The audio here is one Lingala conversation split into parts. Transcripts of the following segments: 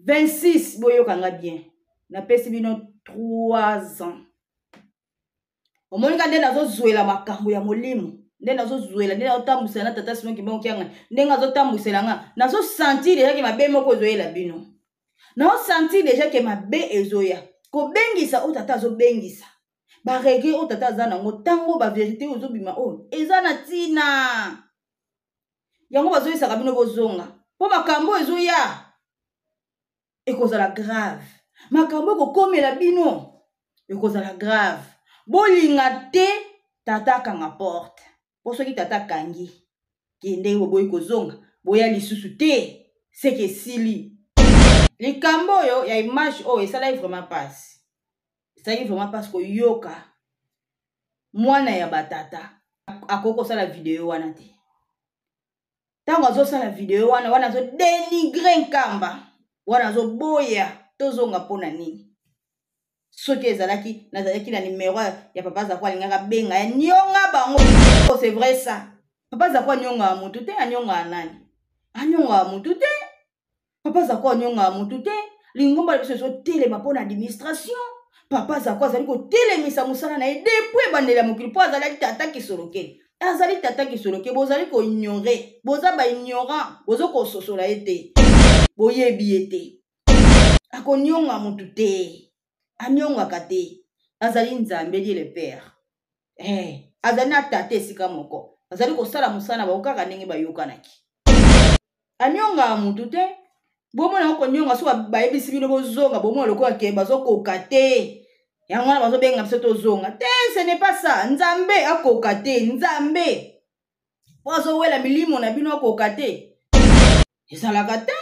26 boyoka nga bien, napesi bino 3 ans. Omoni nga nde nazozwela makambo ya molimo, nde nazozwela, nde nazotambwisela na tata Simon Kimbangu Kiangani, ndenge azotambwisela nga, nazosentir deja ke mabe moko ezoyela bino, nazosentir deja ke mabe ezoya. Kobengisa oyo tata azobengisa, baregret oyo tata aza nango, ntango baverité oyo ezobima oyo eza na ntina yango bazoyesaka bino bozonga, mpo makambo oyo ezoya ekozala grave, makambo ekokomela bino ekozala grave. Bolinga te tata akanga porte, mpo soki tata akangi kende boboyi kozonga, boya lisusu te, seke esili. Likambo oyo ya image oyo esalaki vraiment mpasi, esalaki vraiment mpasi koyoka mwana ya batata akoki kosala video wana te. Ntango azosala video wana, wana azodenigre Nkamba, wana azoboya tozonga. Mpo na nini? Soki ezalaki nazalaki na numero ya papa Zako, alingaka benga ya nionga bango. C'est vrai ça, papa Zako anyongaka motu te. Anyongaka nani? Anyongaka motu te. Papa Zako anyongaka motu te. Lingomba na biso ezotelema mpo na administration. Papa Zako azali kotelemisa mosala na ye depuis ebandeli ya mokili, mpo azalaki tata kisoloke, azali tata kisoloke. Bozali koignore, boza baignorant, bozo kososola ye te, boyebi ye te. Akonionga motu te, anyongaka te, azali Nzambe, Dieu le Père. Azali na tata esika moko, azali kosala mosala na bango kaka ndenge bayokanaki. Anyongaka motu te. Bomona yango konyonga, so bayebisi bino bozonga, bomona lokola ke bazokoka te, yango wana bazobenga biso tozonga te. Ce n'est pas ça. Nzambe akoka te, Nzambe po azowela milimo na bino akoka te, ezalaka te.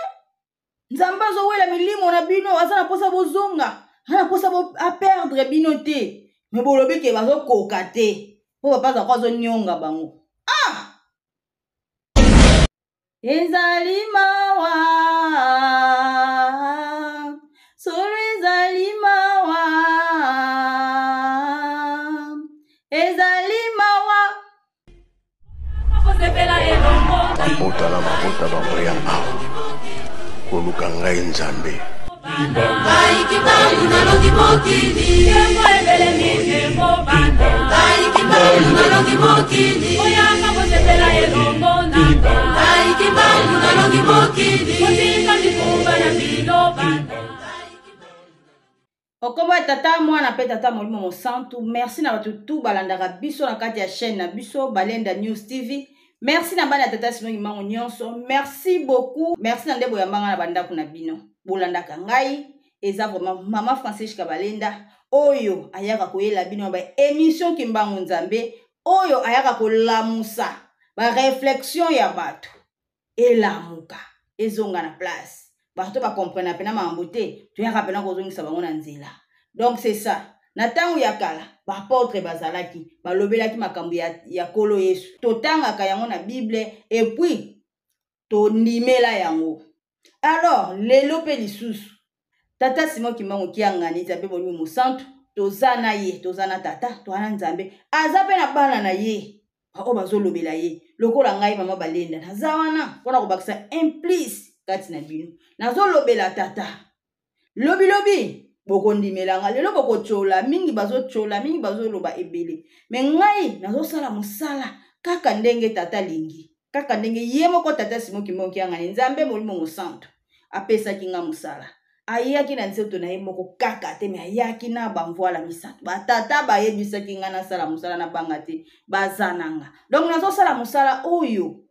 Nzambe azowela milimo na bino, aza na mposa bozonga, aza na mposa aperdre bino te. Me bolobi ke bazokoka te mpo papa azako azonyonga bango. Ah! Ezali mawa, solo ezali mawa, ezali mawa. Mabota na mabota bakoya awa koluka ngai Nzambe. Okombo ya tata, mwana mpe tata molimo mosantu. Merci na bato tu balandaka biso na kati ya chaîne na biso Balenda News TV. Merci na bana ya tata Simon Kimbangu nyonso, merci beaucoup. Merci na nde boyambanga na bandako na bino, bolandaka ngai. Eza vraiment mama Francisca Balenda oyo ayaka koyela bino ba émission Kimbangu Nzambe, oyo ayaka kolamusa ba réflexion ya bato elamuka, ezonga na place. Bato bakomprena mpena makambo te, toyaka mpena kozongisa bango na nzela. Donc c'est ça. Na ntango ya kala baapôtre bazalaki, balobelaki makambo ya Nkolo Yesu, totangaka yango na Bible et puis tondimela yango. Alors lelo mpe lisusu tata Simon Kimbangu Kiangani, Nzambe Molimo Mosantu, toza na ye, toza na tata, toza na Nzambe, aza mpe na bana na ye baoyo bazolobela ye. Lokola ngai mama Balenda naza wana mpona kobakisa un plus kati na bino, nazolobela tata. Lobilobi bokondimela nga, lelo bokotyola mingi, bazotyola mingi, bazoloba ebele, me ngai nazosala mosala kaka ndenge tata alingi, kaka ndenge ye moko tata Simon Kimbangu Kiangani, Nzambe Molimo Mosantu, apesaki nga mosala. Ayaki na nzoto na ye moko kaka te, me ayaki na bamvwala misato. Batata bayebisaki nga nasala mosala, nabanga te, baza na nga. Donc nazosala mosala oyo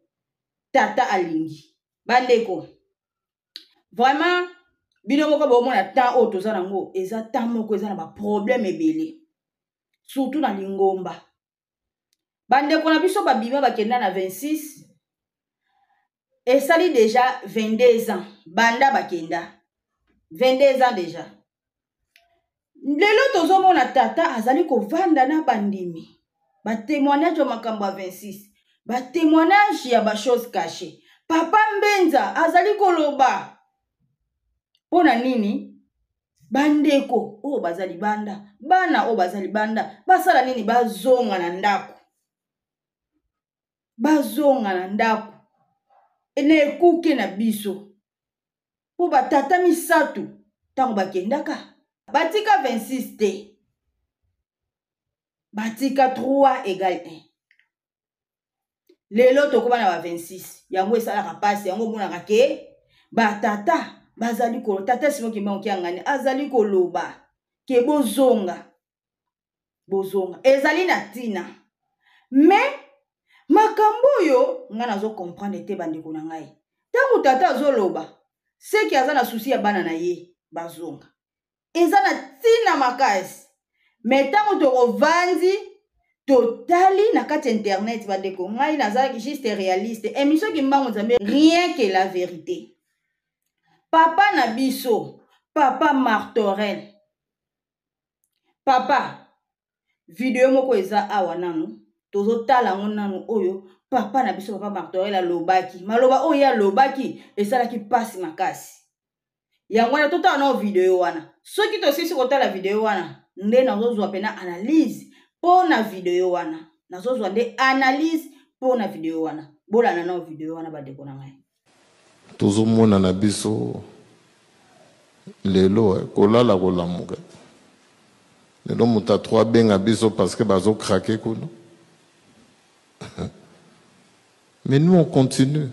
tata alingi. Bandeko, vraiment bino moko bomona temps oyo toza nango eza temps moko eza na baproblème ebele, surtout na lingomba. Bandeko na biso babima bakenda na 26, esali déjà 22 ans banda bakenda, 22 ans déjà. Lelo tozomona tata azali kovanda na bandimi, batémoignage ya makambo ya 26, batémoignage ya bachose caché. Papa Mbenza azali koloba mpo na nini bandeko oyo baza libanda, bana oyo baza libanda basala nini? Bazonga na ndako, bazonga na ndako na ekuke na biso. Mpo batata misato ntango bakendaka batika 26 te, batika 3 égale 1. Lelo tokoma na ba 26. Yango esalaka mpasi, yango omonaka ke batata bazali koloba. Tata Simon Kimbangu Kiangani azali koloba ke bozonga, bozonga, ezali na ntina. Me makambo oyo ngai nazo comprendre te, bandeko na ngai. Ntango tata azoloba, seki aza na susi ya bana na ye bazonga, eza na ntina makasi. Me ntango tokovandi totali na kati ya internet, bandeko, ngai nazalaki juste réaliste. Émission Kimbangu Nzambe, rien que la vérité. Papa na biso, papa Martorel, papa, video moko eza awa nanu tozotala yango nanu. Oyo papa na biso, papa Martorel, alobaki maloba oyo ye alobaki esalaki mpasi makasi. Yango wana totala nao video wana. Soki tosilisi kotala video wana, nde nazozwa mpena analyse mpo na video wana. Nazozwa nde analyse mpo na video wana. Bolanda nao video wana, bandeko na ngai. Tozomona na biso lelo kolala kolamuka. Lelo moto atro abenga biso parce que bazocraquer kuna, mais nous on continue.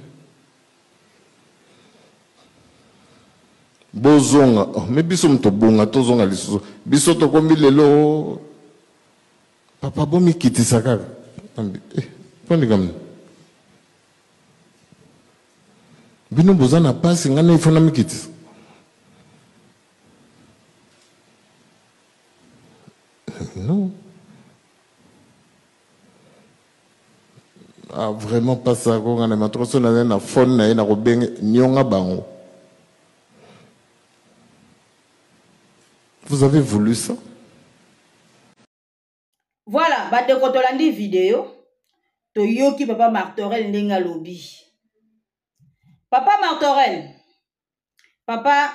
Bozonga. Oh, mais biso moto tobonga, tozonga lisusu? Biso tokomi lelo, papa, bomikitisa kaka. Mpo likambo bino boza na pasi, ngai na ifo na mikitisa? Non. Ah, vraiment pasi akonga na matoko. So nazali na phone na ye, na kobenge nionga bango. Vous avez voulu ça. Voilà, bandeko, tolandi video, toyoki papa Martorel ndenge alobi. Papa Martorel, papa,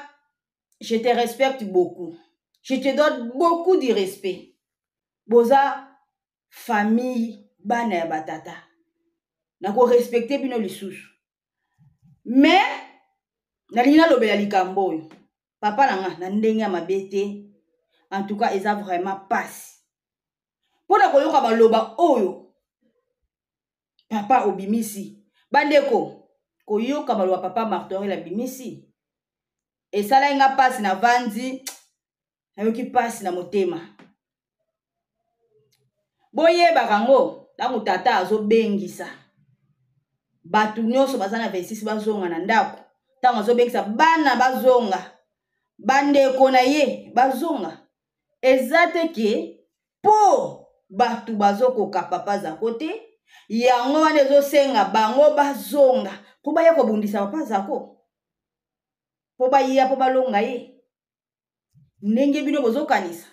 je te respecte beaucoup, je te donne beaucoup de respect. Boza famille, bana ya batata, nakorespecte bino lisusu. Mais nalingi nalobela likambo oyo, papa na nga, na ndenge ya mabe te. En tout cas eza vraiment pasi mpo na koyoka maloba oyo papa obimisi. Bandeko, koyoka maloba papa Martorel abimisi esalaki nga mpasi. Navandi, nayoki mpasi na motema. Boyebaka ngo, ntango tata azobengisa bato nyonso baza na 26 bazonga na ndako, ntango azobengisa bana bazonga, bandeko na ye bazonga, eza te ke mpo bato bazokoka papa Zako te. Yango wana ezosenga bango bazonga mpo baya kobundisa papa Zako, mpo baya mpo balonga ye ndenge bino bozokanisa.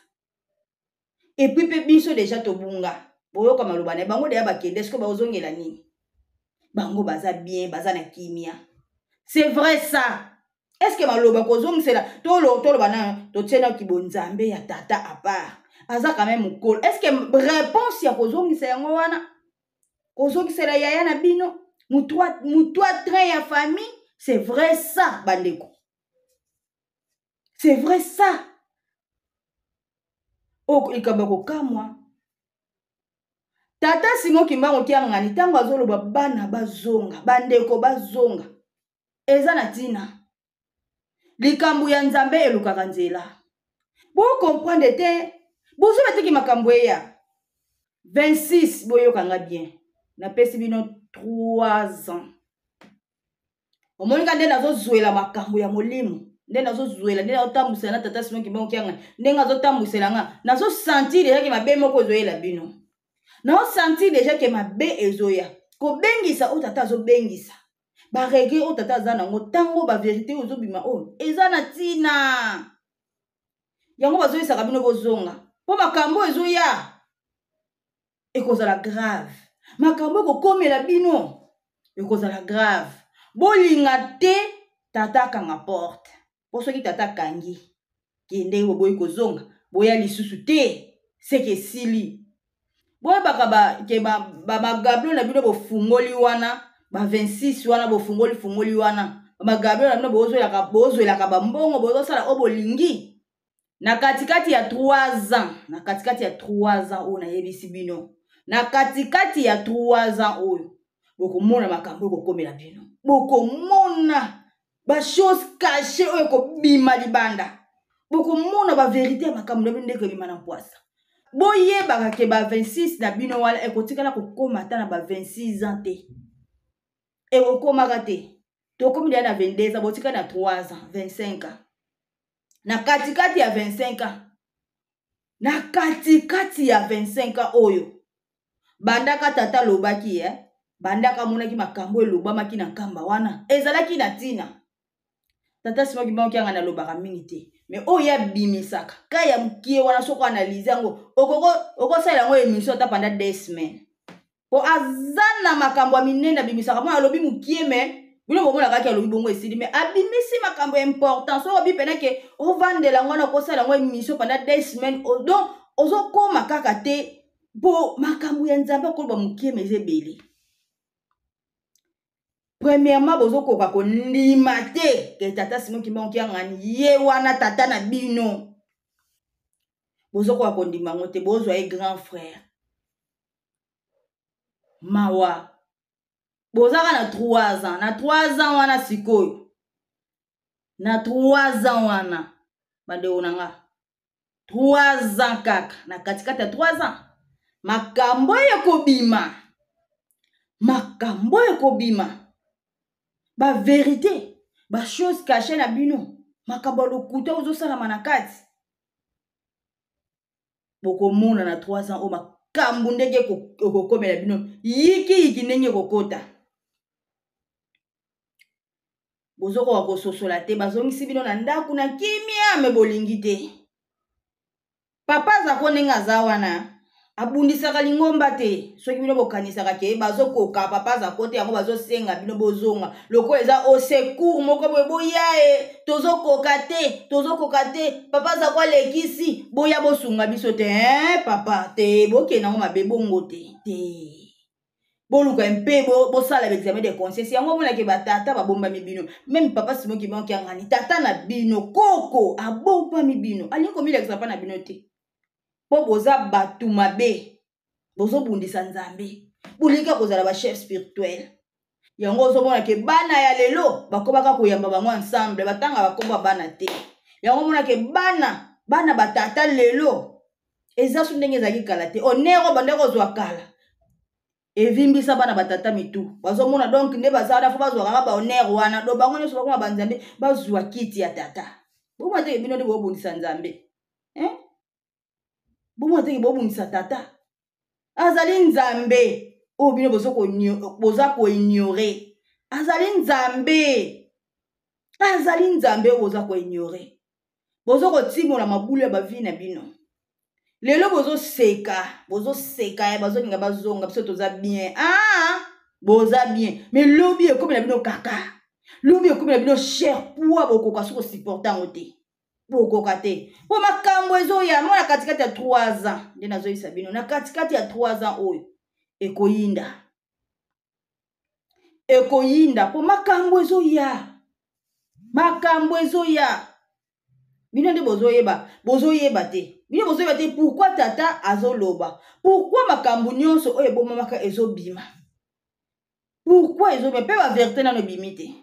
Et puis mpe biso deja tobunga. Boyoka maloba na bango deya, bakende sikoyo, bazongela nini? Bango baza bien, baza na kimia, c'est vrai ça. Est ce que maloba kozongisela, toloba na totie na kibonzambe ya tata, à part aza quand même mokolo, est ce que réponse ya kozongisa yango wana, kozongisela yaya na bino, mutu train ya famille? C'est vrai ça, bandeko, c'est vrai ça. Oyo likambo ya kokamwa, tata Simon Kimbangu Kiangani, ntango azoloba bana bazonga, bandeko bazonga, eza na ntina. Likambo ya Nzambe elukaka nzela. Bocomprendre te, bozoba teki makambo eya 26. Boyokanga bien, napesi bino 3 ans. Omoni ka nde nazozwela makambo ya molimo, nde nazozwela, nde nazotambwisela na tata Simon Kimbangu Kiangani, ndenge azotambwisela nga, nazosentir deja ke mabe moko ezoyela bino. Nazosentir deja ke mabe ezoya. Kobengisa oyo tata azobengisa, baregret oyo tata aza nango, ntango baverité oyo ezobima, oyo eza na ntina. Yango bazoyesaka bino bozonga, mpo makambo oyo ezoya ekozala grave. Makambo ekokomela bino ekozala grave. Bolinga te tata akanga porte, mpo soki tata akangi, kende boboyi kozonga, boya lisusu te, seke esili. Boyebaka ke bagablo na bino bofungoli wana, ba 26 wana bofungoli fungoli wana. Bamagabriel na bino bozwelaka bambongo, bozosala oyo bolingi. Na katikati ya 3 ans, na katikati ya 3 ans oyo nayebisi bino, na katikati ya 3 ans oyo bokomona makambo ekokomela bino, bokomona ba chose cache oyo ekobima libanda, bokomona ba verite ya makambo na bino ndeko ebima na mpwasa. Boyebaka ke ba 26 na bino wana ekotikala kokoma ata na ba 26 ans te, ekokomaka te. Tokomi deja na 22 ans, botikali na 3 ans, 25 ans. Na katikati ya 25 ans, na katikati ya 25 ans oyo bandaka tata alobaki, bandaka amonaki makambo elobamaki na nkamba wana ezalaki na ntina. Tata Simon Kimbangu Kiangani alobaka mingi te, mais oyo abimisaka ka ya mokie wana, soko analyse yango, okosalela yango émission ata pendant 2 semaines, po aza na makambo ya minene abimisaka. Mwana alobi mokie, mais bino bomonaka kaka alobi bongo esili, mais abimisi makambo ya important. Soki obi pena ke ovandela yango wana, okosala yango émission pendant 2 semaines, donc ozokoma kaka te, po makambo ya Nzambe akoloba mokie, mais eza ebele. Premièrement, bozokoka kondima te ke tata Simon Kimbangu Kiangani ye wana tata na bino, bozokoka kondima yango te, bozwa ye grand frère. Mawa, bozaka na 3 ans, na 3 ans wana sikoyo, na 3 ans wana bandeko na nga, 3 ans kaka, na katikati ya 3 ans makambo ekobima, makambo ekobima, ba verite, ba chose cachée na bino, makambo ya lokuta ozosalama na kati. Bokomona na 3 ans oyo makambo ndenge ekokomela bino, yikiyiki ndenge ekokota. Bozokoka kososola te, bazongisi bino na ndako na kimia, me bolingi te. Papa Zako ndenge aza wana abundisaka lingomba te. Soki bino bokanisaka ke bazokoka papa Zako te, yango bazosenga bino bozonga lokola eza au secours moko boye, boya e, tozokoka te, tozokoka te, papa Zako alekisi, boya bosunga biso te, hein, papa te, bokende yango mabe bongo te, te. Boluka mpe bosala ba examen de conscience. Yango omonake batata babombami bino, meme papa Simon Kimbangu Kiangani tata na bino koko abombami bino, alingi komilakisa mpa na bino te, mpo boza bato mabe, bozobundisa Nzambe, bolingi kozala ba chef spirituel. Yango ozomona ke bana ya lelo bakomaka koyamba bango ensemble, batanga bakomba bana te. Yango omona ke bana batata lelo eza so ndenge ezalaki kala te. Honneur oyo bandaki kozwa kala evimbisa bana batata mitu, bazomona donc nde baza wana fo bazwa kaka ba honneur wana, do bango nyonso bakoma banzambe, bazwa kiti ya tata. Bomona teke bino nde bobundisa Nzambe, hein? Bomona teke bobundisa tata, azali Nzambe oyo bino boza koignore, azali Nzambe, azali Nzambe oyo boza koignore, boza kotimola mabulu ya bavi na bino. Lelo bozoseka, bozoseka ya bazolinga bazonga, biso toza bien, ah, boza bien, mais lobi ekomi na bino kaka, lobi ekomi na bino cher poids, bokoka soki kosupporte yango te, bokoka te, mpo makambo ezoya mwa na katikati ya 3 ans. Nde nazoyisa bino, na katikati ya 3 ans oyo ekoyinda, ekoyinda, mpo makambo ezoya, makambo ezoya. Bino nde bozoyeba, bozoyeba te, bino bozoyeba te pourquoi tata azoloba, pourquoi makambo nyonso oyo ebomamaka ezobima, pourquoi ezobima, mpe ba verite nano ebimi te.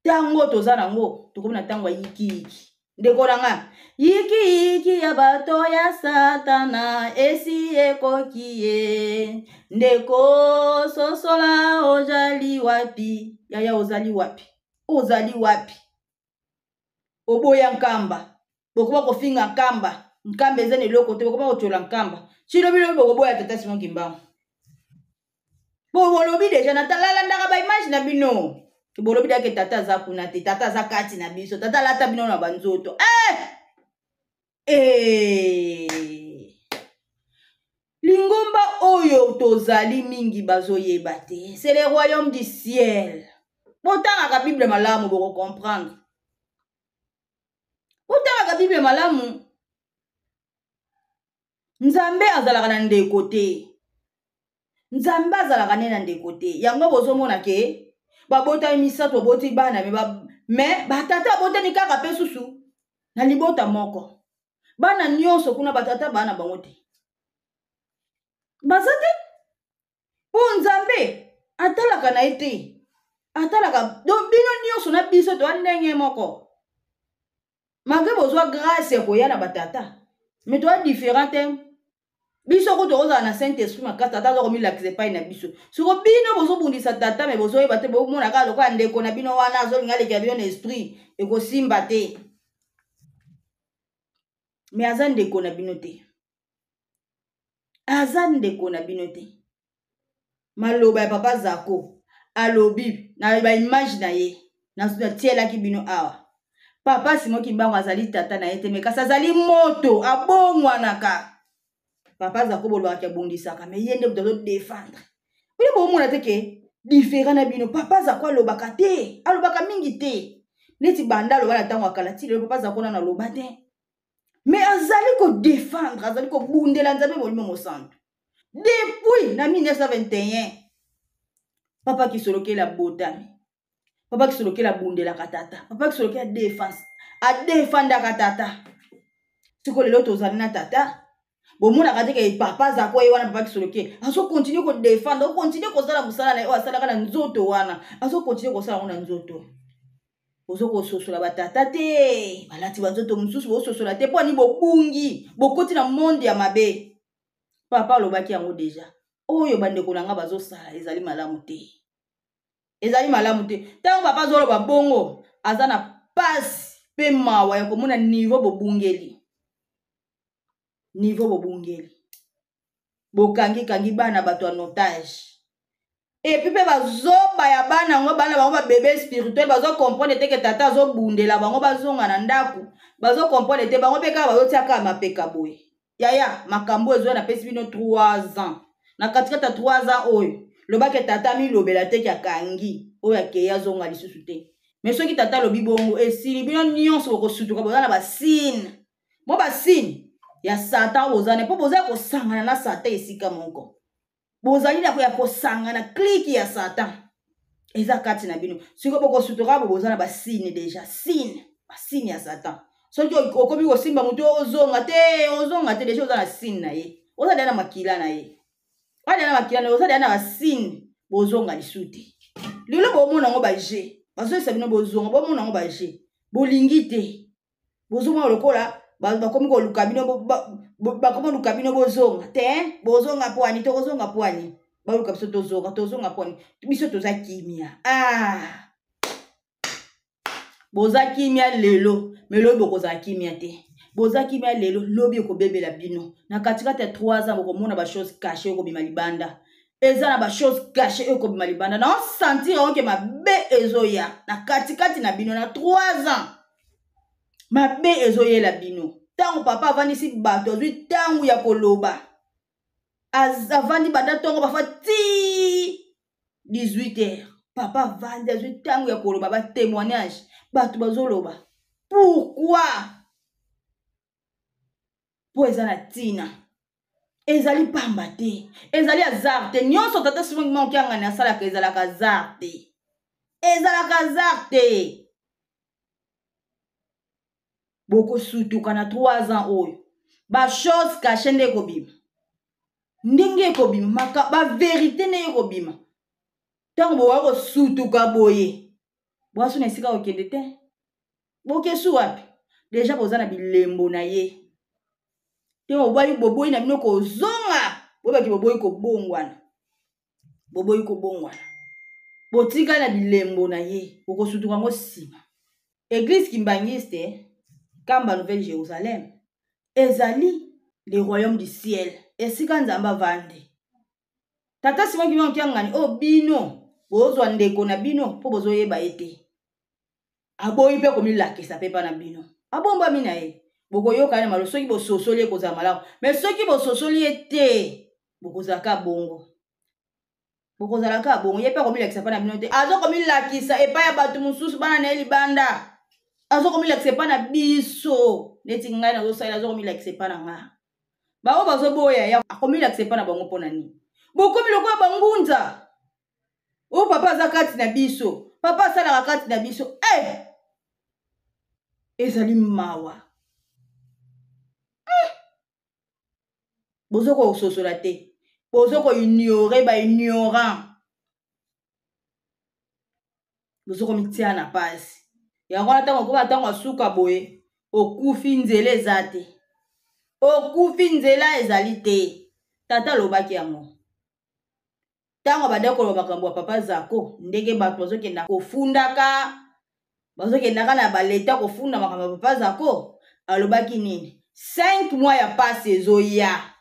Ntango toza nango, tokomi na ntango ya yikiyiki. Ndeko na nga, yikiyiki ya bato ya Satana esi ekoki ye. Ndeko, sosola, ozali wapi? Yaya, ozali wapi? Ozali wapi? Oboya nkamba, bokoma kofinga nkamba, nkamba eza na eloko te, bokoma kotyola nkamba. Chilobilobi bokoboya tata Simon Kimbangu. Bo bolobi deja, nalalandaka ba image na bino, bolobi dake tata aza kuna te, tata aza kati na biso, tata alata bino na banzoto. Lingomba oyo tozali mingi bazoyeba te, c'est le royaume du ciel. Botangaka Bible malamu, bokocomprendre. Botangaka Bible malamu. Nzambe azalaka na ndeko te, Nzambe azalaka nde na ndeko te. Yango bozomona ke Babotami misato, baboti bana, me ba, me batata abotami kaka mpe susu na libota moko. Bana nyonso kuna batata bana bango te, baza te, mpo Nzambe atalaka na ye te, atalaka. Donc bino nyonso na biso toa ndenge moko, malgré bozwa grâce ya koya na batata, mais toa différent te. Biso kutu tokozala na Saint Esprit makasi, tata aza komilakisa epai na biso. Siko bino bozobundisa tata, me bozoyeba te, bomona kaka lokola ndeko na bino wana azolinga alekela bino na esprit, ekosimba te. Me aza ndeko na bino te, aza ndeko na bino te. Maloba ya papa Zako alobi na baimage na ye natielaki bino awa, papa Simon Kimbangu azali tata na ye te, me kasi azali moto abongwanaka. Papa Zako bolobaka abundisaka, me ye nde moto azodefendre bino. Bomona te ke différent na bino? Papa Zako alobaka te, alobaka mingi te, neti banda aloba na ntango ya kala ti lelo, papa Zako nano aloba te, me azali kodefendre, azali kobundela Nzambe Molimo Mosantu depuis na 1921. Papa Kisolokele abotami, papa Kisolokele abundelaka tata, papa Kisolokele adefense, adefandaka tata. Sikoyo lelo tozali na tata, bomonaka te ke papa aza koye wana? Papa Kisolokele azokontinue kodefendre, azokontinue kosala mosala na ye oyo asalaka na nzoto wana, azokontinue kosala yango na nzoto. Bozo kososola batata te, balati banzoto mosusu, bososola te mpo ani bobungi, bokoti na monde ya mabe. Papa alobaki yango deja, oyo bandeko na nga bazosala ezali malamu te, ezali malamu te. Ntango papa azoloba bongo, aza na pasi mpe mawa ya komona niveau bobungeli, niveau bobungeli, bokangikangi bana bato ya notage. Epuis mpe bazoba ya bana yango, bana bango babebe spirituel, bazokomprendre te ke tata azobundela bango bazonga na ndako. Bazokomprendre te, bango mpe kaka bazotia kaka mapeka boye. Yaya, makambo ezoya, napesi bino 3 ans. Na katikati ya 3 ans oyo, lobaki tata amilobela te ke akangi oyo akei azonga lisusu te. Me soki tata alobi bongo, esili, bino nyonso bokosutuka. Boza na basine mo, basine ya Satan boza na, mpo boza kosangana na Satan esika moko, bozali na ya kosangana, kliki ya Satan eza kati na bino. Sikoyo bokosutuka bo, boza na basine deja, sine, basine ya Satan. Soki okomi kosimba motu, ozonga te, ozonga te, deja oza na sine na ye, oza deja na makila na ye, oza deja na makila na ye, oza deja na basine, bozonga lisu te. Lelo bomona yango, baje bazoyesa bino bozonga, bomona yango, baje bolingi te, bozomona lokola bakomi koluka bino, bakomi koluka bino bozonga te. Bozonga pwani? Tokozonga pwani? Baluka biso tozonga, tozonga pwani? Biso toza kimia. Ah, boza kimia lelo, me lobi bokozala kimia te. Boza kimia lelo, lobi ekobebela bino. Na katikati ya 3 ans bokomona bachose cache ekobima libanda. Eza na bachose cache oyo ekobima libanda, na osentir yango ke mabe ezoya na katikati na bino. Na 3 ans mabe ezoyela bino. Ntango papa avandisi bato, azwi ntango ya koloba, avandi banda ntongo bafa ti 18 heures, papa avandi, azwi ntango ya koloba, batémoignage, bato bazoloba. Pourquoi? Mpo eza na ntina, ezali pamba te, ezali hasard te. Nyonso tata Simon Kimbangu Kiangani asalaka ezalaka hasard te, ezalaka hasard te. Bokosutuka na 3 ans oyo, bachose cache nde ekobima, ndenge ekobima, baverité ndenge ekobima. Ntango bokoki kosutuka boye, bwaso na esika kokende te, bokesu wapi? Deja boza na bilembo na ye te. Boboyi, boboyi na bino kozonga, boyebaki boboyi kobongwana, boboyi kobongwana, botikali na bilembo na ye, bokosutuka yango nsima. Église kimbangiste Kamba Nouvelle Jérusalem ezali le royaume du ciel, esika Nzambe avandi. Tata Simon Kimbangu Kiangani oyo bino bozwa ndeko na bino mpo bozoyeba ye te, aboyi mpe komilakisa mpe mpa na bino, abombami na ye. Bokoyoka ye na malo soki bososoli ye, kozala malamu. Me soki bososoli ye te, bokozalaka bongo, bokozalaka bongo. Ye mpe akomilakisa mpa na bino te, azokomilakisa epai ya bato mosusu, bana na ye libanda. Azokomilakisa epai na biso, neti ngai nazosalela, azokomilakisa epai na ngai. Bango bazoboya ya akomilakisa epai na bango mpo na nini? Bokomi lokola bangunza oyo papa aza kati na biso. Papa asalaka kati na biso. Eh! Ezali mawa. Bozo kososola te. Bozo ko ignorer ba ignorant. Bozo komitia na pasi. Yango wana ntango okoma ntango ya suka boye, okufi nzela eza te. Okufi nzela ezali te. Tata alobaki yango. Ntango abandaki koloba makambo ya papa Zako, ndenge bato bazokenda kofundaka, bazokendaka na baleta kofunda makambo ya papa Zako, alobaki nini? 5 mois ya pasi ezoya.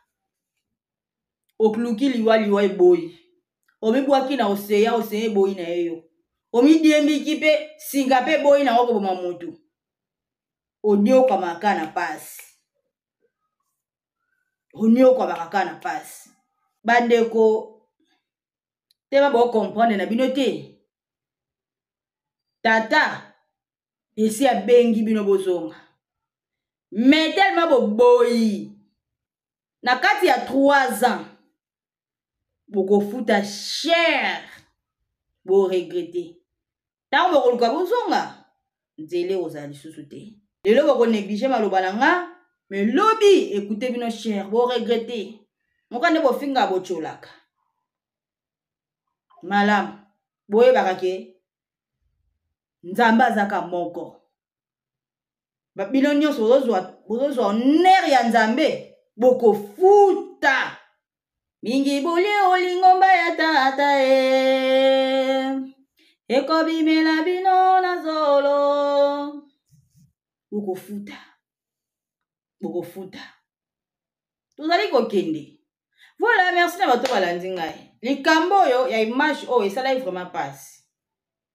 Okluki liwa, liwa eboyi. Omibwaki na oseya, oseya eboyi na ye yo. Omidiembiki pe, singa pe eboyi na yango koboma motu. Onyokwamaka na pasi. Onyokwamaka kaka na pasi. Bandeko, te ba bo comprendre na bino te. Tata esi abengi bino bozonga. Mais tellement boboyi. Na kati ya 3 ans, bokofuta cher, bo regretter. Tango bokoluka bozonga, nzela ekozala lisusu te. Lelo boko négliger maloba na nga, mais lobi écoutez bino cher, bo regretter. Moka nde bofinga botiolaka. Malamu, boyebaka ke Nzambe azaka moko. Ba bino nyonso bozozwa honneur ya Nzambe, bokofuta. Mingi bolie olingomba ya tata e, ekobimela bino na zolo. Bokofuta, bokofuta. Tozali kokende. Voilà, merci na bato balandi ngai. Likambo oyo ya image oyo esalaki vraiment pasi.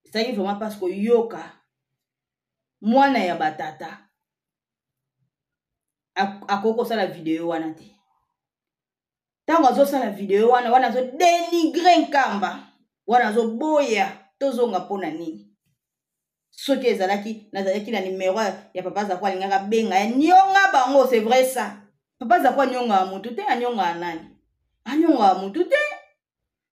Esalaki vraiment pasi koyoka mwana ya batata akoki kosala video wana te. Ntango azosala video wana, wana azo dénigrer Nkamba, wana azoboya tozonga mpona nini. Soki ezalaki, nazalaki na numero ya papa Zako, alingaka benga ya nionga bango, c'est vrai ça. Papa Zako anyongaka mutu te, anyongaka nani? Anyongaka mutu te.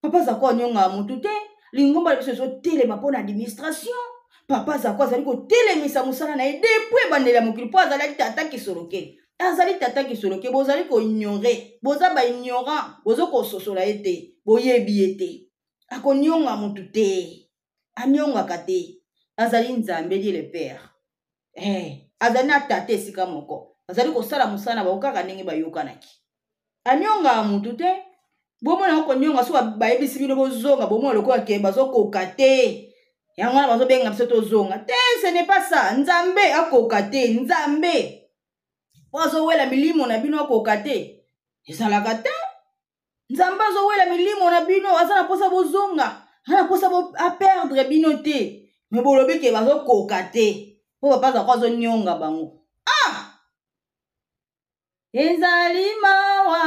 Papa Zako anyongaka mutu te. Lingomba na biso ezotelema mpo na administration. Papa Zako azali kotelemisa mosala na ye depuis ebandeli ya mokili, mpo azalaki tata kisoloke. Azali tata kisoloke, bozali koignore, boza ba ignorant, bozo kososola ye te, boyebi ye te. Akonionga mutu te. Anyongaka te. Azali Nzambe, Dieu le Père. Azali na tata esika moko. Azali kosala mosala na bango kaka ndenge bayokanaki. Anyongaka mutu te. Bomona yango konyonga, so bayebisi bino bozonga, bomona lokola ke bazokoka te. Yango wana bazobenga biso tozonga. Te, ce n'est pas ça. Nzambe akoka te. Nzambe po azowela milimo na bino akoka te. Ezalaka te. Nzambe azowela milimo na bino, aza na posa bozonga, aza na posa a perdre bino te. Mais bolobi ke bazokoka te. Po papa azalaka azonyonga bango. Ah! Ezali mawa,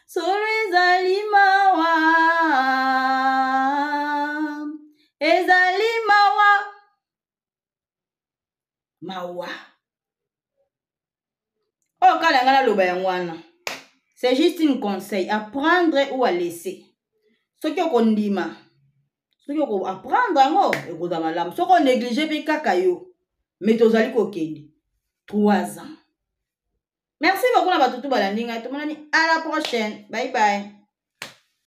solo ezali mawa, ezali mawa, mawa. Oyo kala nga naloba yango wana. C'est juste une conseil à prendre ou à laisser. Soki okondima, soki oko apprendre yango ekozala malamu. Soki o négliger pe kaka yo, mais tozali kokende 3 ans. Merci beaucoup na bato tout balandi ngai. Tomonani à la prochaine. Bye bye.